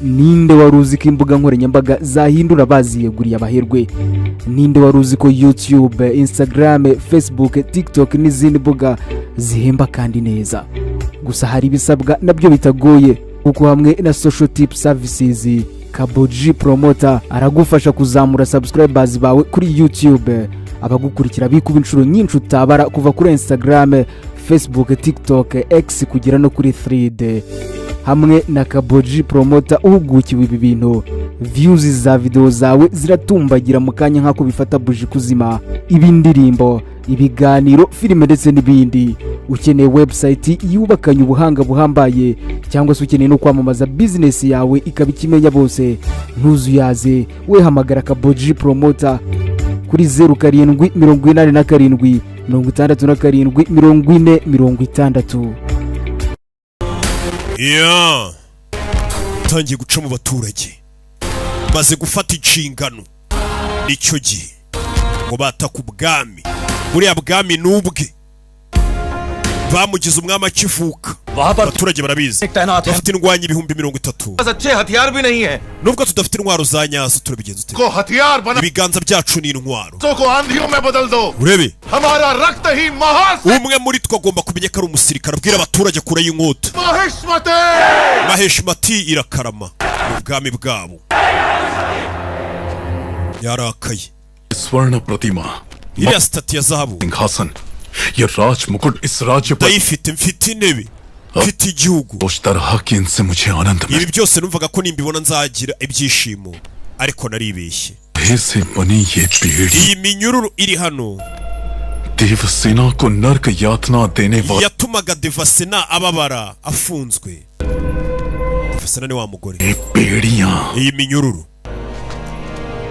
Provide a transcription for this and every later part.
Ninde wari uzi ko imbuga nkoranyambaga zahindura baziyeguriye abaherwe? Ninde wari uzi ko YouTube, Instagram, Facebook, TikTok n'izindi mbuga zihemba kandi neza? Gusa hari ibisabwa nabyo bitagoye, kuko hamwe na Social Tip Services, Kaboji Promoter aragufasha kuzamura subscribers bawe kuri YouTube, abagukurikira bikuba inshuro nyinshi utabara, kuva kuri Instagram, Facebook, TikTok, X kugera no kuri 3D. Hamwe na Kaboji Promoter uhugukiwe ibi bintu, views za video zawe ziratumbagira mu kanya nk'ako bifata buji kuzima. Ibindirimbo, ibiganiro, filime ndetse n'ibindi. Ukeneye website yubakanye ubuhanga buhambaye, cyangwa se ukeneye no kwamamaza business yawe ikaba ikimenya bose, ntuzuyaze, wehamagara Kaboji Promoter kuri 0787 67 40 60. Ya utangiye guca mu baturage, maze gufata inshingano. Nicyo gihe ngo bataka ubwami. Buriya bwami ni ubwe, bamugize umwami akivuka. Abaturage barabizi, bafite indwanyi 30,000. पास अच्छे हथियार भी नहीं है। Nubwo tudafite intwaro za nyazo, turabigenza ute? को हथियार बना Ibiganza byacu ni intwaro. को आंधियों में बदल दो। Urebe. हमारा रक्त ही महास Umwe muri twe agomba kumenya ko ari umusirikare, abwira abaturage kure y'inkota. Mahishmati. Maheshmati irakarama mu bwami bwabo. Yarakaye. स्वर्ण प्रतिमा, Iriya statue ya zahabu, सिंहासन, ये राज मुकुट इस राज्य पर ndayifite. Mfite intebe, mfite igihugu. सोचता रहा कि इनसे मुझे आनंद Ibi मिले। byose numvaga ko nimbibona nzagira ibyishimo, ariko naribeshye. से बनी ये बेड़ी Iyi minyururu iri hano Devasena को नरक यातना देने वाले yatumaga Devasena ababara afunzwe. Devasena ni wa mugore. बेड़ियां, Iyi minyururu,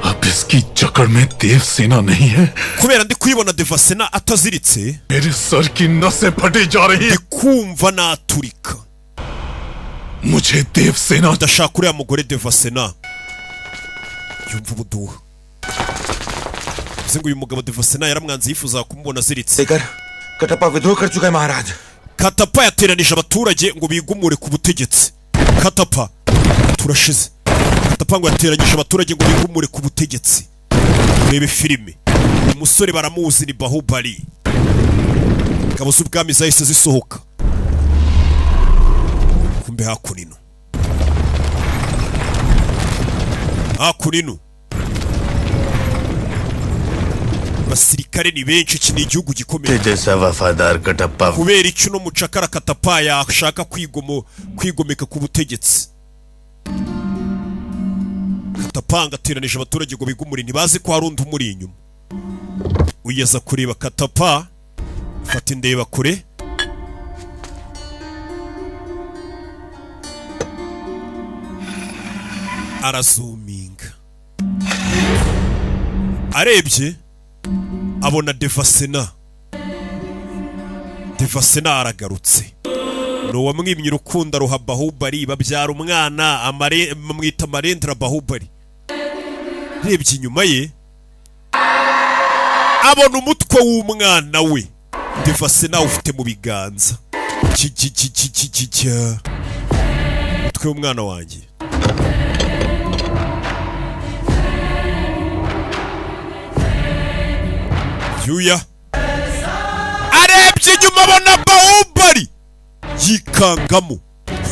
अब इसकी जकड़ में देवसेना नहीं है। kubera ndi kuyibona Devasena ataziritse, मेरे सर की नसें फटी जा रही ndi हैं। kumva naturika. मुझे Devasena Ndashaka uriya mugore Devasena. Yumva ubuduha, bivuze ngo uyu mugabo Devasena yaramwanze, yifuzaga kumubona aziritse. लेकर कटप्पा विद्रोह कर चुका है महाराज। Katapa yateranije abaturage ngo bigumure ku butegetsi. Katapa, turashize. Katapa ngo yateranyije abaturage ngo bigumure ku butegetsi. Urebe filime, umusore baramuzi, ni Bahubali. Ingabo z'ubwami zahise zisohoka. Kumbe hakunino, hakunino abasirikare ni benshi. Iki ni igihugu gikomeye. जैसा वफादार Kattappa Kubera icyo uno mucakara Katapa yashaka kwigomeka ku butegetsi? Katapa ngateranije abaturage ngo bigumure, ntibazi ko hari undi umuri inyuma. Ugeza kureba Katapa, fata indeba kure. Arazuminga, arebye abona Devasena. Devasena aragarutse, ni uwamwimye urukundo aruha Bahubali, babyara umwana bamwita Marendra Bahubali. Arebye inyuma ye abona umutwe w'umwana we Devasena ufite mu biganza. Ki. Umutwe w'umwana wanjye. Yuya arebye inyuma abona Bahubali, yikangamo.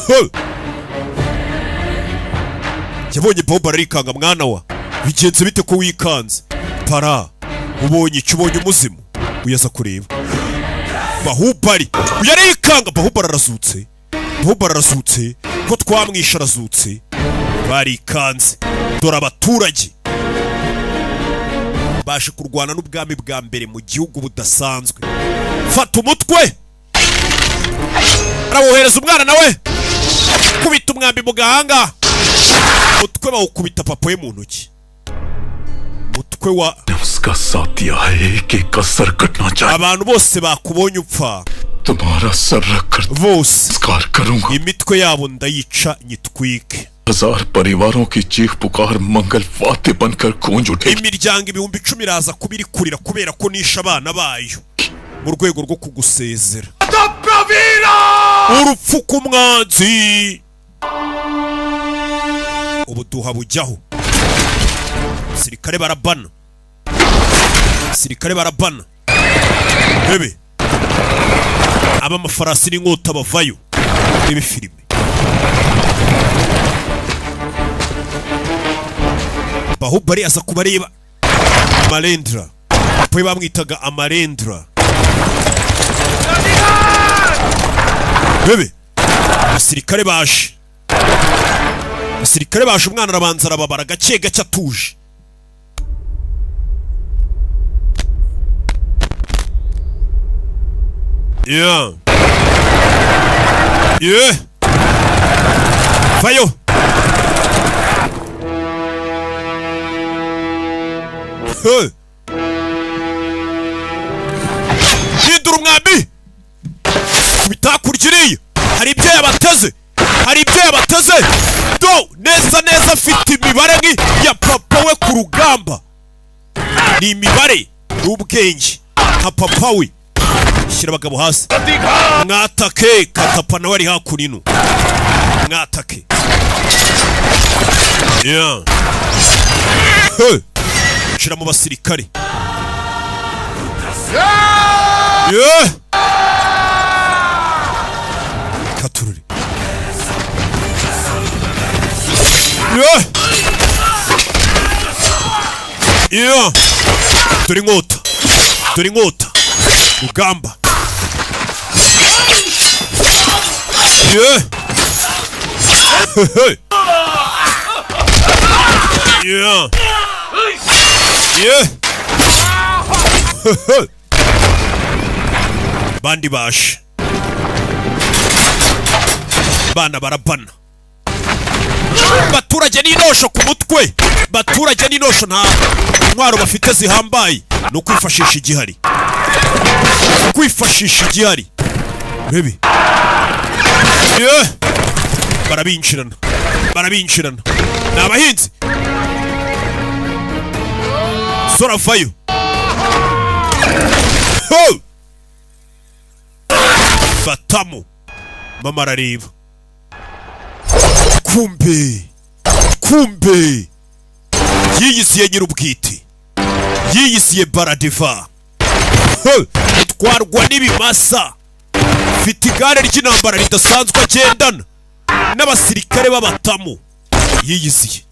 He! Yabonye Bahubali arikanga. Mwana wa, bigenze bite ko wikanze? Para, ubonye icyo? Ubonye umuzimu? Uyaza kureba Bahubali, uyu arikanga. Bahubali arazutse, Bahubali arazutse, ko twamwishe arazutse. Barikanze. Dore abaturage baje kurwana n'ubwami bwa mbere mu gihugu budasanzwe. Fata umutwe, arawuhereza umwana, nawe kubita umwambi mu gahanga, umutwe bawukubita papa we mu ntoki, umutwe wa ने उसका साथ दिया है। एक एक का सर कटना चाहिए। Abantu bose bakubonye upfa, तुम्हारा सर रखकर bose संस्कार करूंगा। imitwe yabo ndayica nyitwike. हजार परिवारों की चीख पुकार मंगल वाद्य बनकर गूंज उठेगी। Imiryango 10,000 iraza kuba iri kurira kubera ko nishe abana bayo mu rwego rwo kugusezera. Urupfu ku mwanzi. Ubuduha bujyaho, sirikare barabana, sirikare barabana. Bebe ab'amafarasi n'inkota bavayo. Rebe filime. Bahubali aza kubareba. Amarendra, papa bamwitaga Amarendra. Bebe abasirikare baje, abasirikare baje. Umwana arabanza arababara gake gake atuje. Yeah. Yeah. Vayo. Hey. Hindura umwambi. Bitakurikiriye. Hari ibyo yabateze. Hari ibyo yabateze. Do neza neza afite imibare nki ya papa we ku rugamba. Ni imibare n'ubwenge nka papa we. Shyira abagabo hasi. Mwatake. Katapa nawe ari hakurino. Mwatake. Yeah. Hey. Shira mu basirikare. Yeah. Katururi. Yeah. Yeah. Dore inkota. Dore inkota. Rugamba. Yeah. Yeah. Yeah. Bandi bash. Bana barabana. Baturage n'inosho ku mutwe. Baturage n'inosho nta intwaro bafite zihambaye, no kwifashisha igihari. Kwifashisha igihari. Baby. Yeah. Barabinjirana. Barabinjirana. Ni abahinzi. Sora vayo. Ho! Batamu. Mama arareba. Kumbe. Kumbe. Yiyisiye nyirubwite. Yiyisiye Baradeva. Ho! Twarwa n'ibimasa. Mfite igare ry'intambara ridasanzwe agendana n'abasirikare b'abatamu. Yiyisiye.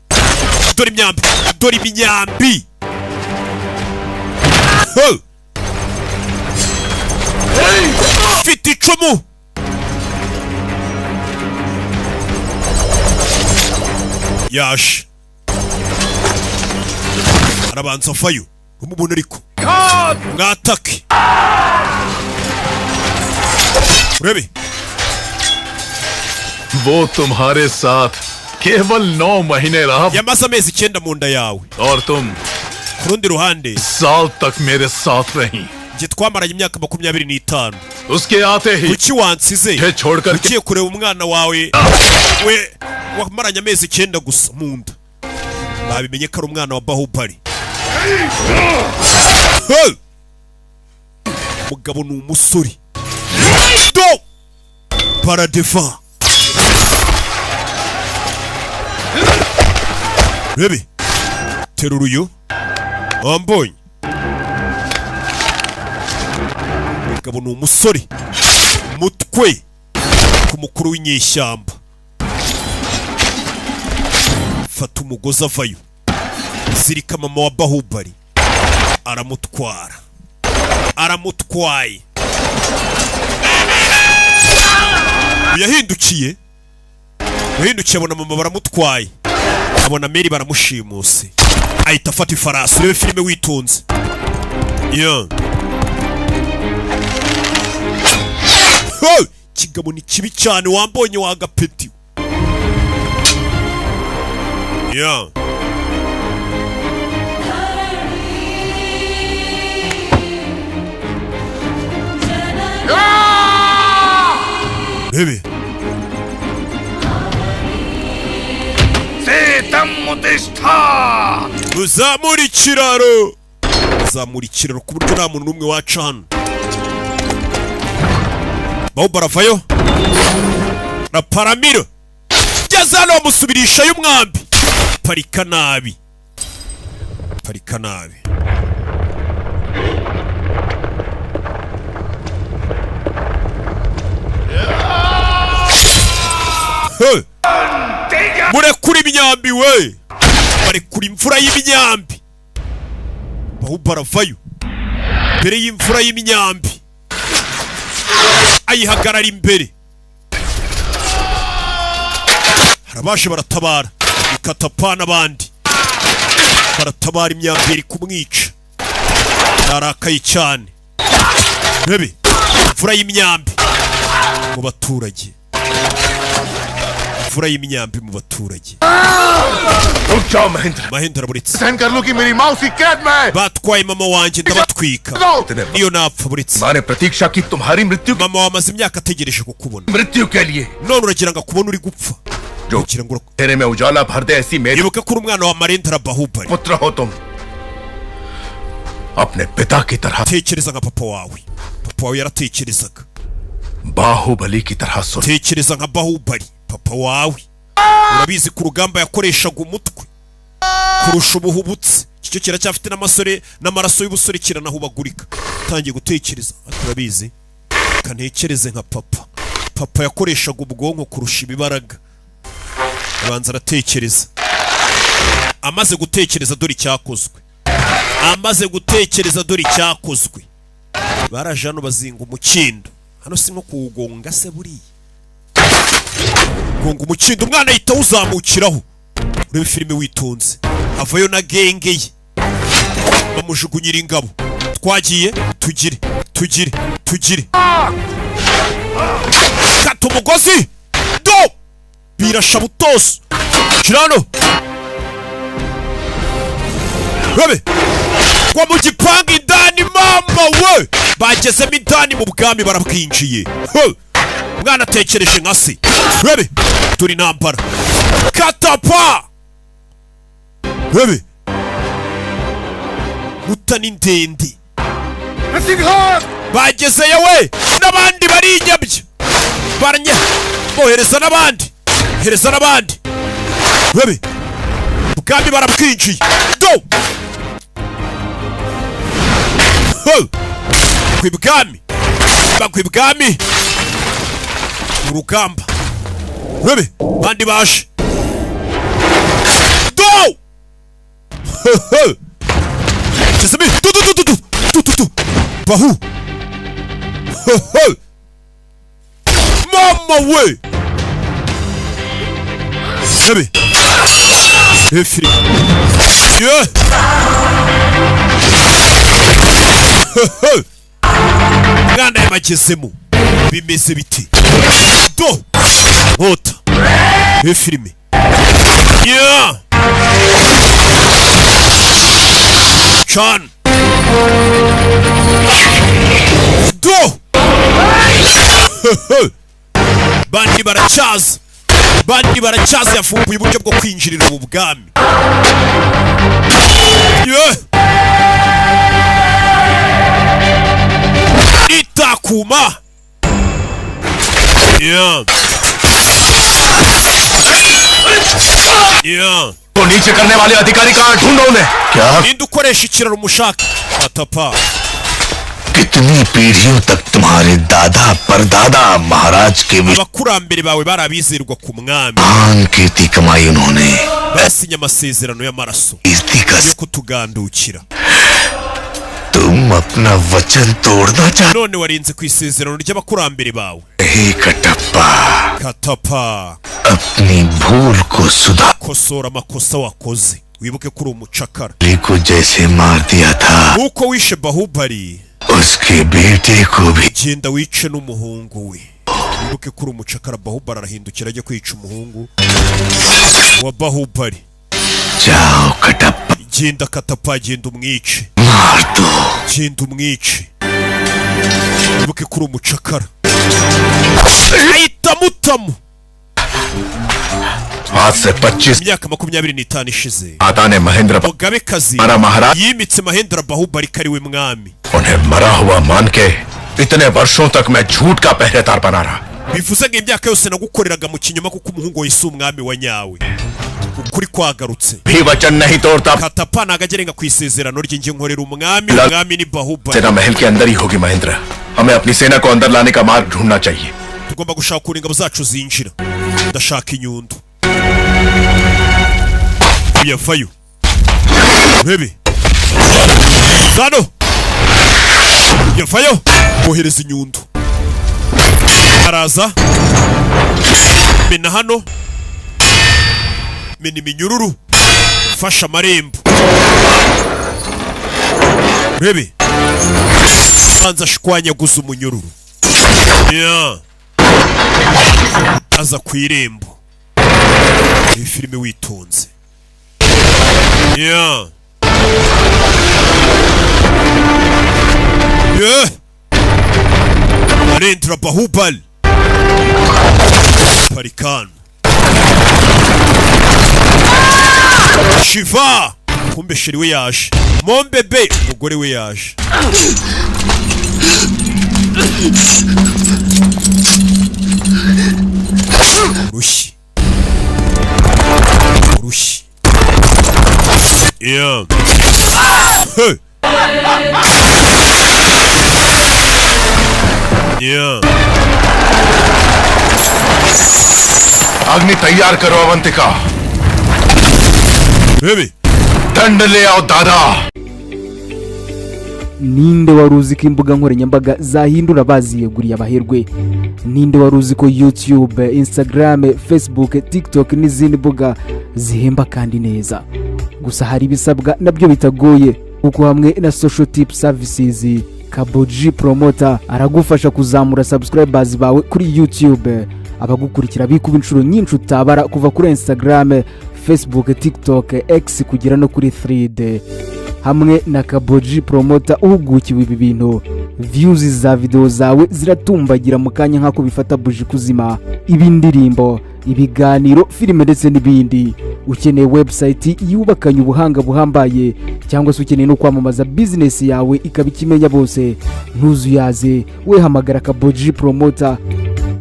Dore imyambi. Dore imyambi. Ho! Mfite icumu. Yash. Arabanza fayo. Umubona ariko. Mwatake. Urebe. वो तुम्हारे साथ केवल 9 महीने रहा. Yamaze amezi 9 mu nda yawe. और तुम ku rundi ruhande साल तक मेरे साथ रही. Njye twamaranye imyaka 25. उसके आते ही Kuki wansize? छोड़कर Ugiye kureba umwana wawe we wamaranye amezi 9 gusa mu nda. Babimenye ko ari umwana wa Bahubali. Hey! Mugabo ni umusore. Do! Baradeva. Baby. Terura uyu. Wambonye. Mugabo ni umusore. Mutwe ku mukuru w'inyeshyamba. Fata umugozi avayo. Zirika mama wa Bahubali. Aramutwara. Aramutwaye. Yahindukiye. Yahindukiye abona mama baramutwaye. Abona Mary baramushimuse. Ahita afata ifarasi. Urebe filime witonze. Yeah. Hey! Kigabo ni kibi cyane wambonye wagapeti. Yeah. Baby. Uzamura ikiraro. Uzamura ikiraro ku buryo nta muntu n'umwe waca hano. Baho baravayo. Na Paramiro. Geze hano bamusubirisha y'umwambi. Parika nabi, parika nabi. Hey! Murekure imyambi we, barekura imvura y'imyambi. Bahubali aravayo mbere y'imvura y'imyambi, ayihagarara imbere. Harabaje baratabara, ikatapa n'abandi baratabara, imyambi iri kumwica, yarakaye cyane. Bebe imvura y'imyambi mu baturage, imvura y'imyambi mu baturage. रुक जाओ Mahendra. Mahendra buretse. सहन कर लो कि मेरी माँ उसी कैद में है। Batwaye mama wanjye, ndabatwika niyo napfa. Buretse. माँ ने प्रतीक्षा की तुम्हारी मृत्यु Mama wamaze imyaka ategereje kukubona, मृत्यु के लिए none uragira ngo akubone uri gupfa? जो Ugira ngo तेरे में उजाला भर दे ऐसी मेरी ibuka ko uri umwana wa Marendra Bahubali. पुत्र हो तुम। अपने पिता की तरह Tekereza nka papa wawe, papa wawe yaratekerezaga. Baahubali की तरह सोच। Tekereza nka Bahubali papa wawe, urabizi ku rugamba yakoreshaga umutwe kurusha ubuhubutsi. Iki cyo kiracyafite n'amasore n'amaraso y'ubusore, kiranahubagurika. Utangiye gutekereza ati urabizi, kantekereze nka papa, papa yakoreshaga ubwonko kurusha ibibaraga. Abanza aratekereza, amaze gutekereza dore icyakozwe, amaze gutekereza dore icyakozwe. Baraje hano bazinga umukindo hano, si nko kuwugonga se buriya gonga umukindo, umwana ahita awuzamukiraho. Urebe filime witonze, avayo na genge ye, bamujugunyira ingabo. Twagiye tugire tugire tugire, kata umugozi do birasha butoso kirano rabe kwa mu gipangu indani. Mama we, bagezemo indani mu bwami, barabwinjiye. He! Umwana atekereje nka se. Rabe turi intambara, katapa rabe muta ni ndende, bagezeyo we n'abandi barinyabye, baranya bohereza n'abandi, hereza n'abandi. Rabe ubwami barabwinjiye do. Ho! Ku ibwami, bagwa ibwami mu rugamba. Rabe bandi baje do. Ho, ho! Kizimi tu tu tu tu tu tu tu bahu. Ho, ho! Mama we, rabe efiri yeah. Ho, ho! Mwana yabagezemo bimeze biti do nkota efirime yeah. Chan do. Bandi baracyaza, bandi baracyaza, yafumbuye uburyo bwo kwinjirira ubu bwami. Yeah. Itakuma. Yeah. Yeah. को नीचे करने वाले अधिकारी कहाँ ढूंढो उन्हें। क्या Ninde ukoresha ikiraro umushaka atapa. कितनी पीढ़ियों तक तुम्हारे दादा परदादा महाराज के Abakurambere bawe bari abizerwa ku mwami, महान कीर्ति कमाई उन्होंने। basinye amasezerano y'amaraso कीर्ति का yo kutugandukira. तुम अपना वचन तोड़ना चाह None warenze ku isezerano ry'abakurambere bawe. रहे Kattappa. Katapa, अपनी भूल को सुधार kosora amakosa wakoze, wibuke ko uri umucakara. को जैसे मार दिया था Nk'uko wishe Bahubali, उसके बेटे को भी genda wice n'umuhungu we, wibuke ko uri umucakara. Bahubali arahindukira ajya kwica umuhungu wa Bahubali. जाओ Kattappa, Genda Katapa, genda umwice, मार दो। Genda umwice, wibuke ko uri umucakara. Ahita amutamo. आज से 25 Imyaka 25 ishize, माता ने महेंद्र mugabekazi हमारा महाराज yimitse Mahendra Bahubali ko ari we mwami. उन्हें मरा हुआ मान के इतने वर्षों तक मैं झूठ का पहरेदार बना रहा। Bivuze ngo imyaka yose nagukoreraga mu kinyoma, kuko umuhungu wawe si umwami wa nyawe. Ukuri kwagarutse. भी वचन नहीं तोड़ता। Katapa ntago agerenga ku isezerano rye. Njye nkorera umwami, umwami ni Bahubali. सेना महल के अंदर ही होगी महेंद्र। हमें अपनी सेना को अंदर लाने का मार्ग ढूंढना चाहिए। Tugomba gushaka ukuntu ingabo zacu zinjira. Ndashaka inyundo. Uyavayo bebe zano, yavayo, bohereza inyundo, araza mena hano, mena iminyururu, fasha amarembo bebe, banza ashwanyaguza umunyururu. Yeah. Aza ku irembo. Iyi filime witonze. Yeah. Yeah. Narendra Bahubali. Parikan. Shiva. Kumbe chéri we yaje. Mon bébé, umugore we yaje. Urushyi. Urushyi. Yeah. Hey. Yeah. अग्नि तैयार करो अवंतिका। Baby. दंड ले आओ दादा। Ninde wari uzi ko imbuga nkoranyambaga zahindura baziyeguriye abaherwe? Ninde wari uzi ko YouTube, Instagram, Facebook, TikTok n'izindi mbuga zihemba kandi neza? Gusa hari ibisabwa nabyo bitagoye, kuko hamwe na Social Tip Services, Kaboji Promoter aragufasha kuzamura subscribers bawe kuri YouTube, abagukurikira bikuba inshuro nyinshi utabara, kuva kuri Instagram, Facebook, TikTok, X kugera no kuri 3D. Hamwe na Kaboji Promoter uhugukiwe ibi bintu, views za video zawe ziratumbagira mu kanya nk'ako bifata buji kuzima. Ibindirimbo, ibiganiro, filime ndetse n'ibindi. Ukeneye website yubakanye ubuhanga buhambaye, cyangwa se ukeneye no kwamamaza business yawe ikaba ikimenya bose, ntuzuyaze, wehamagara Kaboji Promoter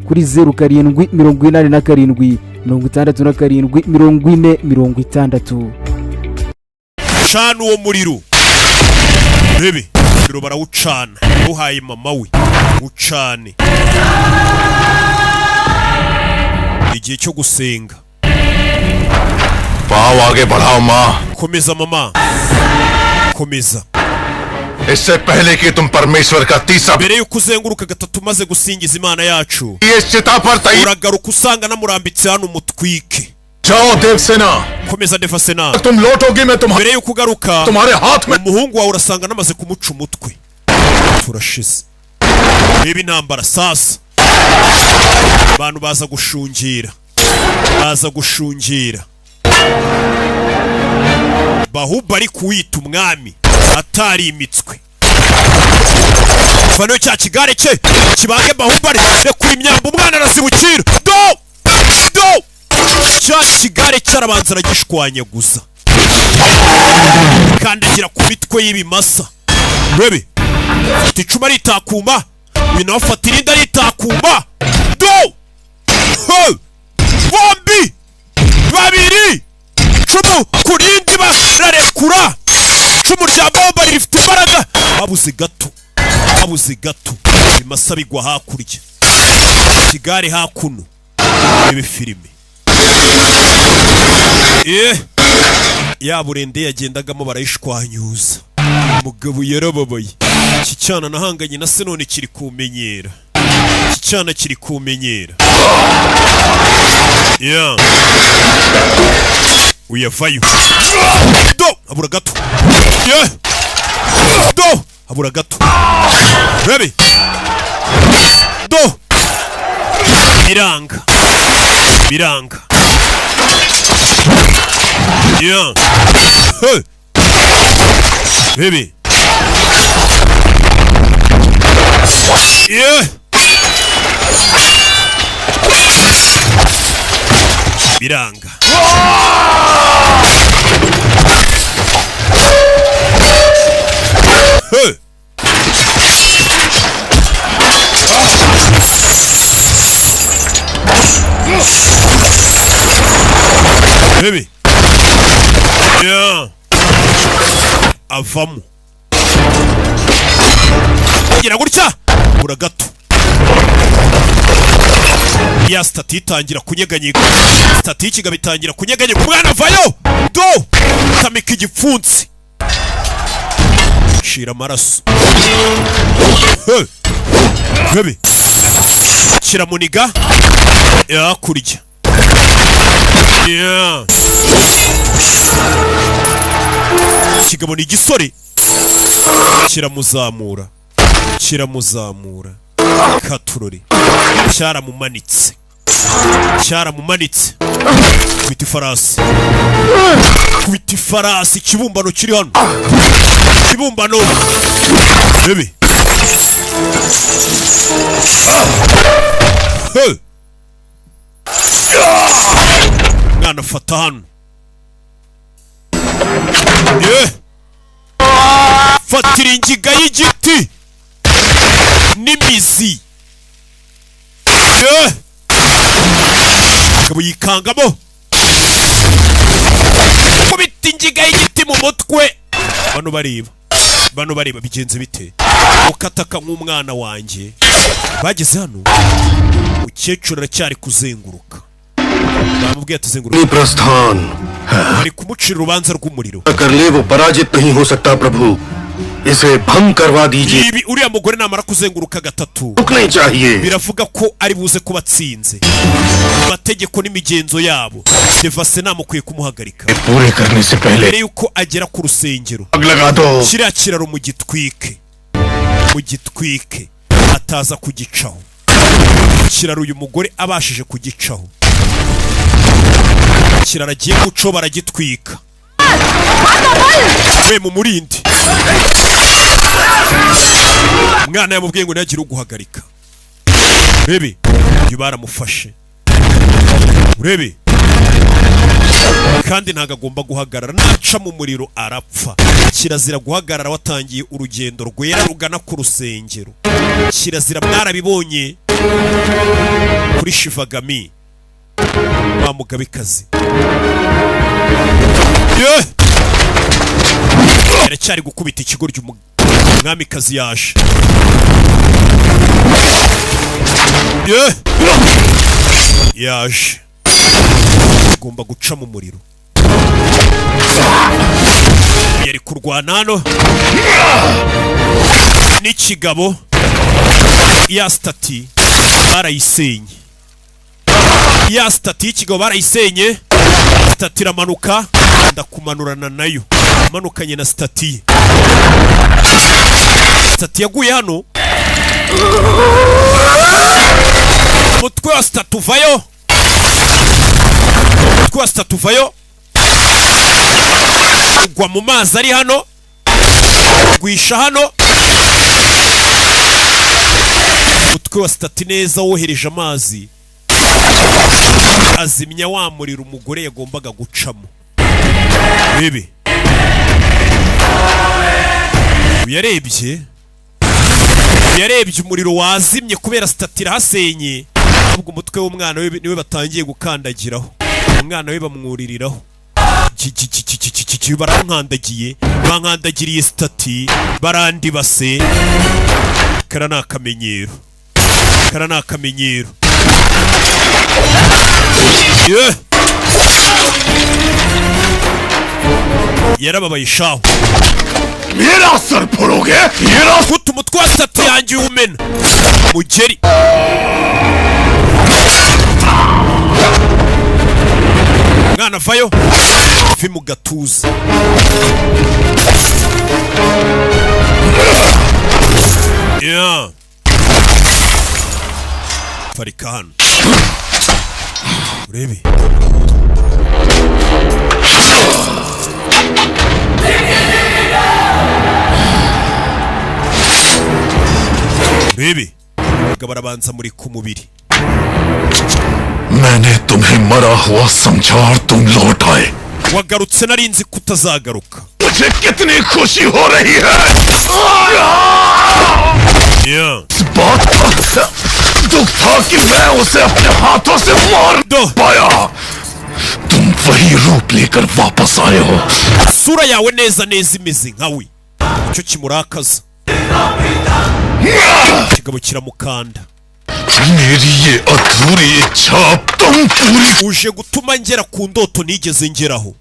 kuri 0787 67 40 60. Cana uwo muriro bebe. Umuriro barawucana, uhaye mama we ucane. Igihe cyo gusenga. पाँव आगे बढ़ाओ माँ। Komeza mama, komeza. इससे पहले कि तुम परमेश्वर का तीसरा Mbere y'uko uzenguruka gatatu maze gusingiza Imana yacu, ये चिता पर तैयार uragaruka usanga namurambitse hano umutwike. जाओ देवसेना। Komeza Devasena. तुम लौटोगी मैं तुम्हारे Mbere y'uko ugaruka, तुम्हारे हाथ में umuhungu wawe urasanga namaze kumuca umutwe. Turashize. Reba intambara sasa, abantu baza gushungira, baza gushungira Bahubali kuwita umwami atarimitswe. Fano cya kigare cye kibange Bahubali, rekura imyambi, umwana arazibukira. Do do, cya kigare cyarabanza aragishwanyaguza, kandagira ku mitwe y'ibimasa. Rebe afite icumu aritakuma, uyu nawe afata irindi aritakuma. Do Hey! Bombi babiri, icumu ku rindi, bararekura icumu rya Bahubali rifite imbaraga. Babuze gato, babuze gato, ibimasa bigwa hakurya, ikigare hakuno. Rebe filime ya burende yagendagamo barayishwanyuza. Umugabo yarababaye. Iki cyana nahanganye na se none kiri kumenyera, iki cyana kiri kumenyera. Yeah. Uyavayo. Do habura gato. Yeah. Do habura gato. Baby. Do biranga, biranga. Yeah. Hey. Baby. Yeah. Biranga. Hey. Bebe. Yeah. Avamo gira gutya, bura gato ya statue itangira kunyeganyega. Statue y'ikigabo itangira kunyeganyega. Umwana avayo do, tamika igipfunsi, shira amaraso. Hey! Bebe, kiramuniga yakurya. Yeah. Ikigabo ni igisore, kiramuzamura, kiramuzamura katurori, cyaramumanitse, cyaramumanitse. Kubita ifarasi, kubita ifarasi. Ikibumbano kiri hano, ikibumbano. Bebe. Hey! Mwana, fata hano. Yeah. Fatira ingiga y'igiti n'imizi. Yeah. Akaba yikangamo kubita ingiga y'igiti mu mutwe. Bano bareba, bano bareba, bigenze bite ukataka nk'umwana wanjye? Bageze hano, umukecuru aracyari kuzenguruka. Bamubwiye ati zenguruka. प्रस्थान Bari kumucira urubanza rw'umuriro. कर ले, वो पराजित नहीं हो सकता। प्रभु, इसे भंग करवा दीजिए। Ibi uriya mugore namara kuzenguruka gatatu, रुकने चाहिए। biravuga ko ari buze kuba atsinze. Mu mategeko n'imigenzo yabo, Devase namukwiye kumuhagarika पूरे करने से पहले mbere yuko agera ku rusengero. आग लगा दो। Kiriya kiraro mugitwike, mugitwike, ataza kugicaho. Ikiraro uyu mugore abashije kugicaho, ikiraro agiye guco baragitwika. We mumurinde. Umwana yamubwiye ngo ntihagire uguhagarika. Urebe uyu, baramufashe. Urebe kandi ntabwo agomba guhagarara, naca mu muriro arapfa. Kirazira guhagarara watangiye urugendo rwera rugana ku rusengero, kirazira. Mwarabibonye kuri Shivagami wa mugabekazi. Yeah! Aracyari gukubita ikigoryi. Umwamikazi yaje. Yeah! Yaje, agomba guca mu muriro. Yari kurwana hano n'ikigabo. Ya statue barayisenye, ya statue y'ikigabo barayisenye. Statue iramanuka, ndakumanurana nayo, manukanye na statue ye. Statue yaguye hano, umutwe wa statue uvayo, umutwe wa statue uvayo, ugwa mu mazi ari hano, gwisha hano umutwe wa statue neza. Wohereje amazi azimya wa muriro umugore yagombaga gucamo. Bibi yarebye, yarebye umuriro wazimye kubera statue irahasenye. Ahubwo umutwe w'umwana we niwe batangiye gukandagiraho. Umwana we bamwuririraho. Barankandagiye, bankandagiriye statue, barandibase. Kara ni akamenyero, kara ni akamenyero. Yeah! Yarababaye shaho. मेरा सर फोड़ोगे? मेरा Guta umutwe wa statue yanjye uwumena mugeri. Mwana vayo, vi mu gatuza. Yeah. Parika hano urebe. Urebe, abagabo barabanza muri ku mubiri. मैंने तुम्हें मरा हुआ समझा और तुम लौट आए। Wagarutse, nari nzi ko utazagaruka. मुझे कितनी खुशी हो रही है। Yeah. इस बात का दुख था कि मैं उसे अपने हाथों से मार दो। पाया। तुम वही ही रूप लेकर वापस आए हो। Isura yawe neza neza imeze nkawe, icyo kimurakaza. Ikigabo kiramukanda. मेरी ये अधूरी इच्छा अब तुम पूरी Uje gutuma ngera ku ndoto nigeze ngeraho.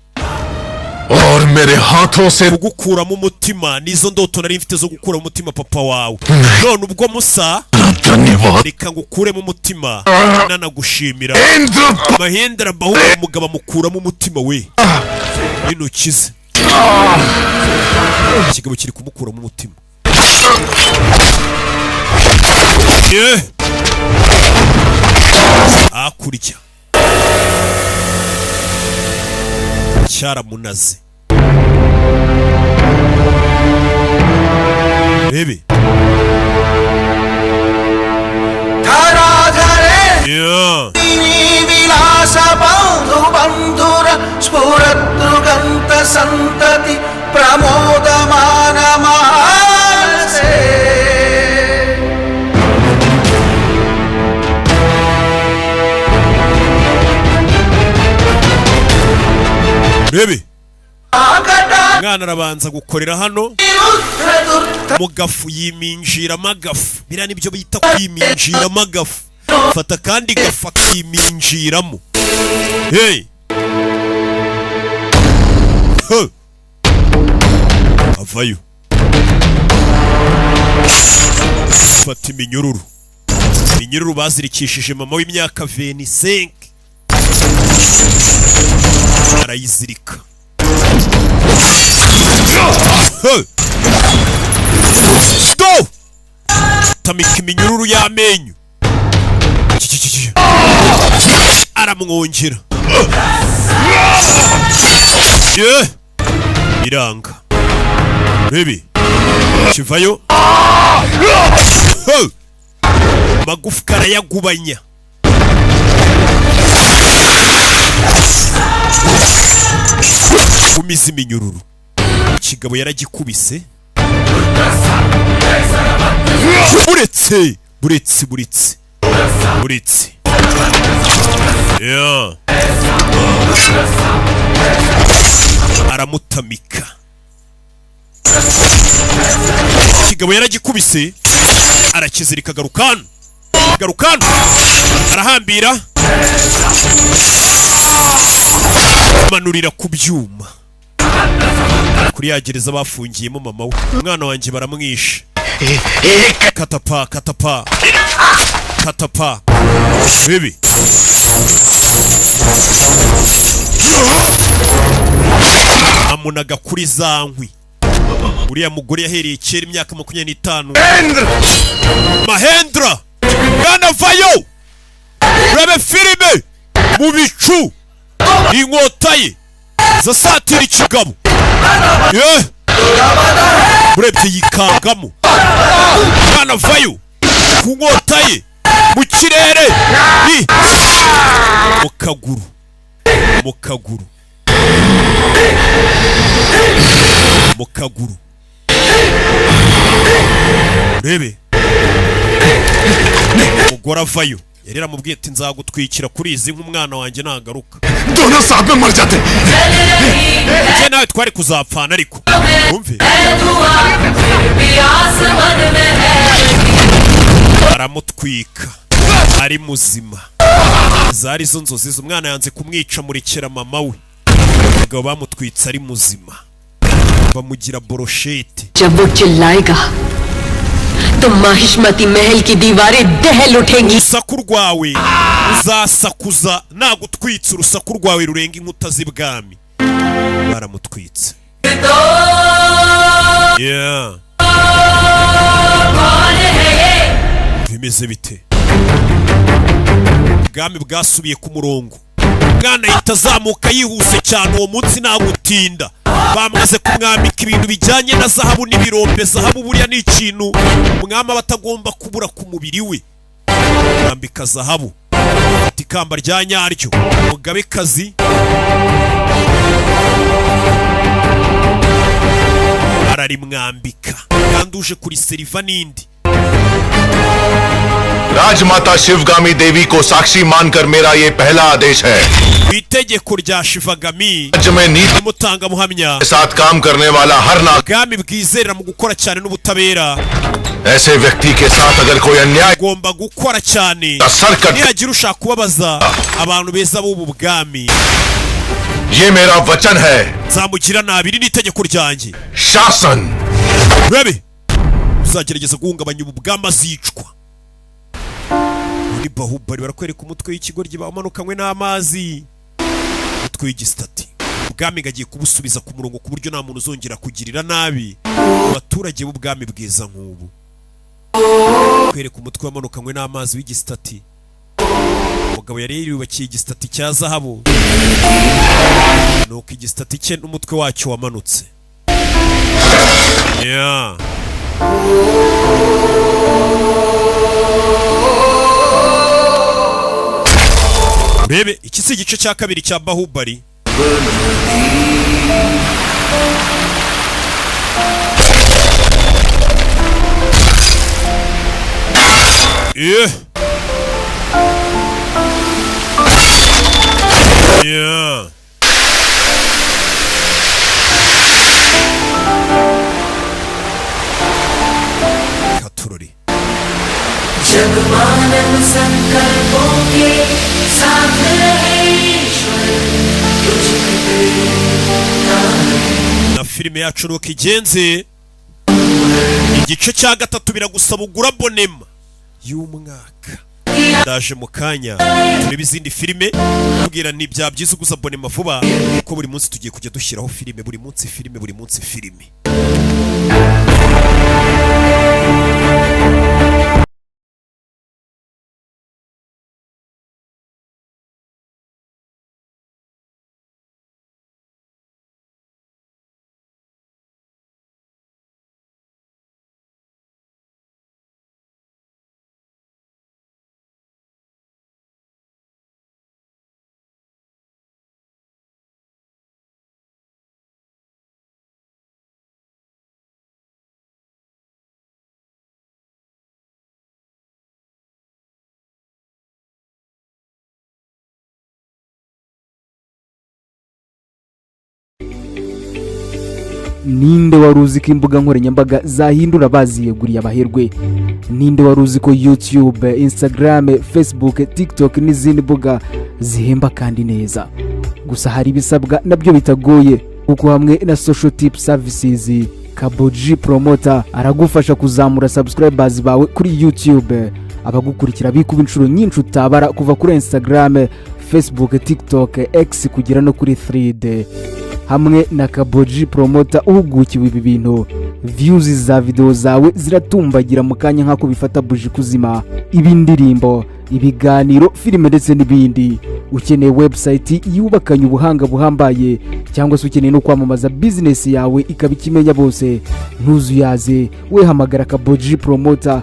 और मेरे हाथों से Kugukuramo umutima nizo ndoto nari mfite zo gukuramo umutima papa wawe, none ubwo musa धन्यवाद। Reka ngukuremo umutima nanagushimira. Indra Mahendra Bahubali, umugabo amukuramo umutima we n'intoki ze. Ikigabo kiri kumukuramo umutima. Ye! Hakurya cyaramunaze, rebe. Yeah. విలాస బంధు బంధుర స్ఫురదృగంత సంతతి ప్రమోదమాన మానసే. Rebe, umwana arabanza gukorera hano mu gafu, yiminjiramo agafu. Biriya nibyo bita kwiminjiramo agafu. Fata akandi gafu akiminjiramo. Hey! Huh! Avayo, fata iminyururu. Iminyururu bazirikishije mama w'imyaka 25, arayizirika. Hey! Do! Tamika iminyururu y'amenyo. Aramwongera. Ye! Biranga. Baby. Kivayo. Hey! Magufwa arayagubanya. Kumiza iminyururu. Ikigabo yaragikubise. Buretse, buretse, buretse. Buretse. Yeah. Aramutamika. Ikigabo yaragikubise, arakizirika. Garukano, garukano, arahambira, manurira ku byuma kuri ya gereza bafungiyemo mama we. Umwana wanjye baramwishe. Katapa, katapa, katapa, bibi amunaga kuri za nkwi. Uriya mugore yahereye kera imyaka 25. Mahendra, mwana vayo, urabe filime mu bicu. Inkota ye zasatira ikigabo. Ye! Urebye yikangamo. Mwana vayo ku nkota ye mu kirere, mu kaguru, mu kaguru, mu kaguru. Urebe umugore avayo, yari yaramubwiye ati nzagutwikira kuri izi nk'umwana wanjye nagaruka. दोनों साथ में मर जाते। Njye nawe twari kuzapfana, ariko wumve. Aramutwika ari muzima. Zari zo nzozi ze. Umwana yanze kumwica, murekera mama we. Umugabo bamutwitse ari muzima, bamugira brochette. जब वो चिल्लाएगा तो माहिष्मती महल की दीवारें दहल उठेंगी। Urusaku rwawe uzasakuza nagutwitse, urusaku rwawe rurenga inkuta z'ibwami. Baramutwitse. Yeah. Bimeze bite? Ubwami bwasubiye ku murongo. Umwana ahita azamuka yihuse cyane. Uwo munsi ntagutinda, bamaze kumwambika ibintu bijyanye na zahabu n'ibirombe. Zahabu buriya ni ikintu umwami aba atagomba kubura ku mubiri we. Mwambika zahabu, afata ikamba rya nyaryo, umugabekazi ararimwambika, kandi uje kuri seriva n'indi. राजमाता शिवगामी देवी को साक्षी मानकर मेरा ये पहला आदेश है। Ku itegeko rya Shivagami राज्य में नीति n'umutangabuhamya, के साथ काम करने वाला हर नाग ubwami bwizerera mu gukora cyane n'ubutabera, ऐसे व्यक्ति के साथ अगर कोई अन्याय ugomba gukora cyane, का sir cut nihagira ushaka kubabaza abantu beza b'ubu bwami, ये मेरा वचन है। Nzamugira nabi, iri ni itegeko ryanjye. शासन Rebe uzagerageza guhungabanya ubu bwami azicwa. Muri Bahubali barakwereka umutwe w'ikigoryi bamanukanywe n'amazi, umutwe w'igisitati. Ubwami gagiye kubusubiza ku murongo ku buryo nta muntu uzongera kugirira nabi abaturage b'ubwami bwiza nk'ubu. Kwereka umutwe wamanukanywe n'amazi w'igisitati. Umugabo yari yubakiye igisitati cya zahabu, nuko igisitati cye n'umutwe wacyo wamanutse, yeah. Urebe iki si igice cya kabiri cya Bahubali. Yeah. Katurori. जब मानव संकल्पों के साथ रहे ईश्वर तुझ Na filime yacu nuko igenze. Igice cya gatatu biragusaba ugura abonema y'umwaka. Ndaje mu kanya turebe izindi filime, tubwira ni bya byiza uguza abonema vuba, kuko buri munsi tugiye kujya dushyiraho filime, buri munsi filime, buri munsi filime. Ninde wari uzi ko imbuga nkoranyambaga zahindura baziyeguriye abaherwe? Ninde wari uzi ko YouTube, Instagram, Facebook, TikTok n'izindi mbuga zihemba kandi neza? Gusa hari ibisabwa nabyo bitagoye, kuko hamwe na Social Tip Services, Kaboji Promoter aragufasha kuzamura subscribers bawe kuri YouTube, abagukurikira bikuba inshuro nyinshi utabara, kuva kuri Instagram, Facebook, TikTok, X kugera no kuri 3D. Hamwe na Kaboji Promoter uhugukiwe ibi bintu, views za video zawe ziratumbagira mu kanya nk'ako bifata buji kuzima. Ibindirimbo, ibiganiro, filime ndetse n'ibindi. Ukeneye website yubakanye ubuhanga buhambaye, cyangwa se ukeneye no kwamamaza business yawe ikaba ikimenya bose, ntuzuyaze, we hamagara Kaboji Promoter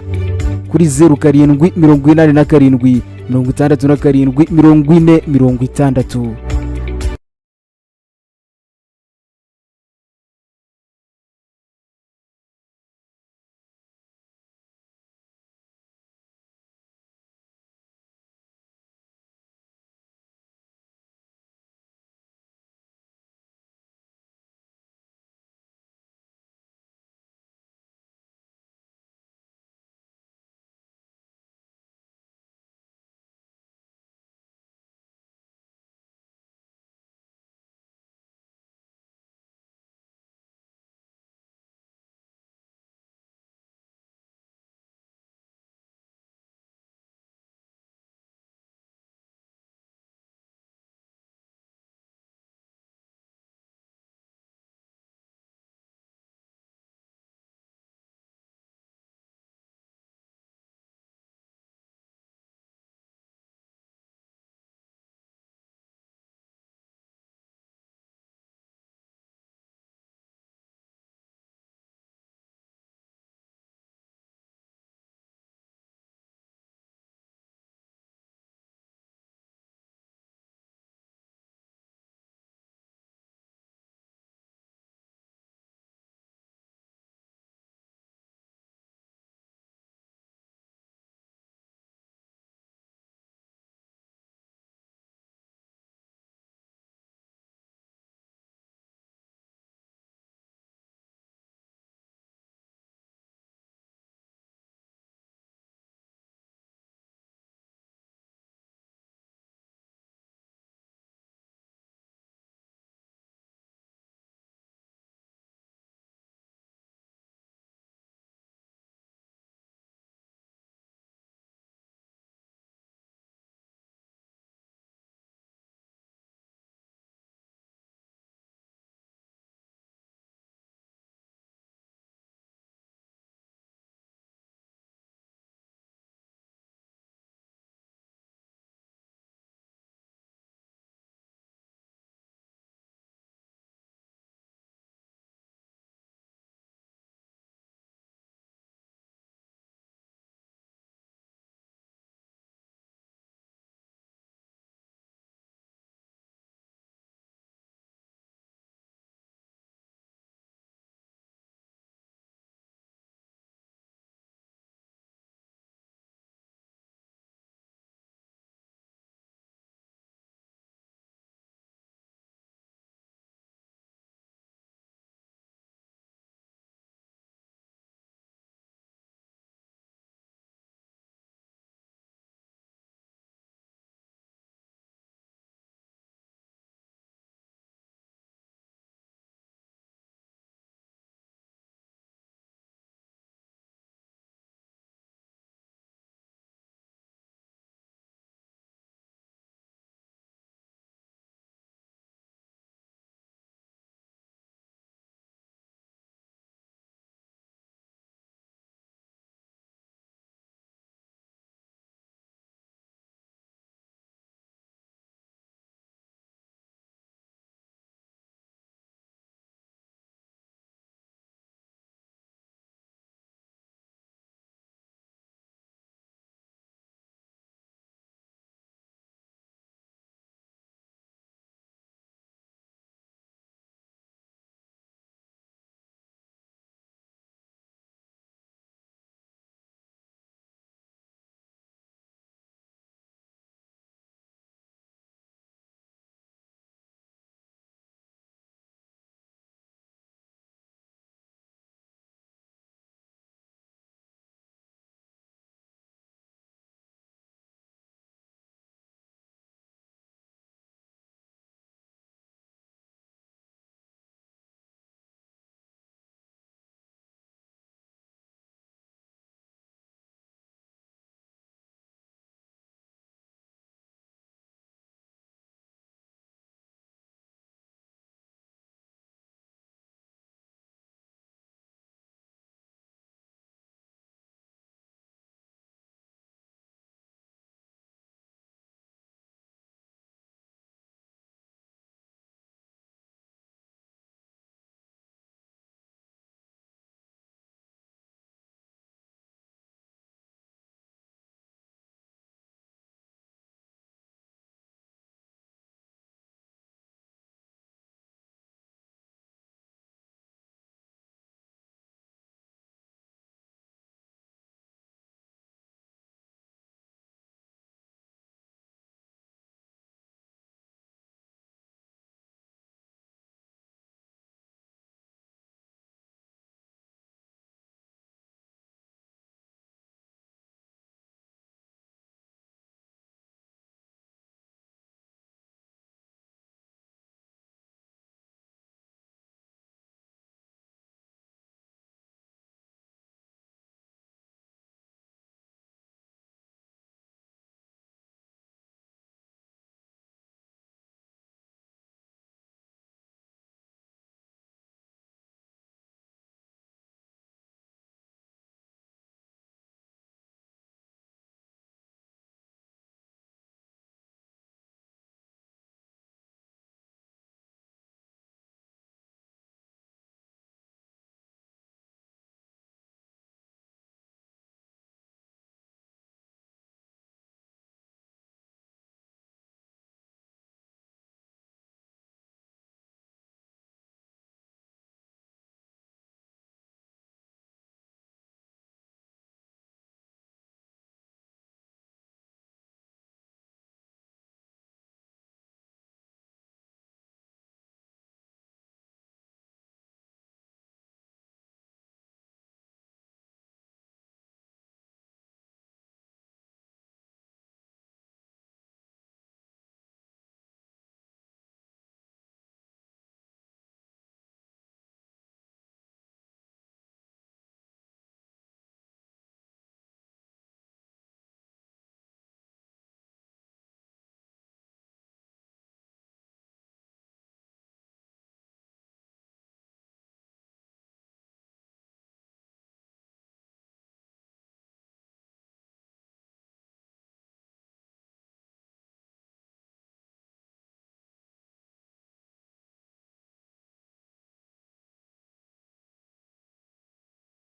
kuri 07 87 67 40 60.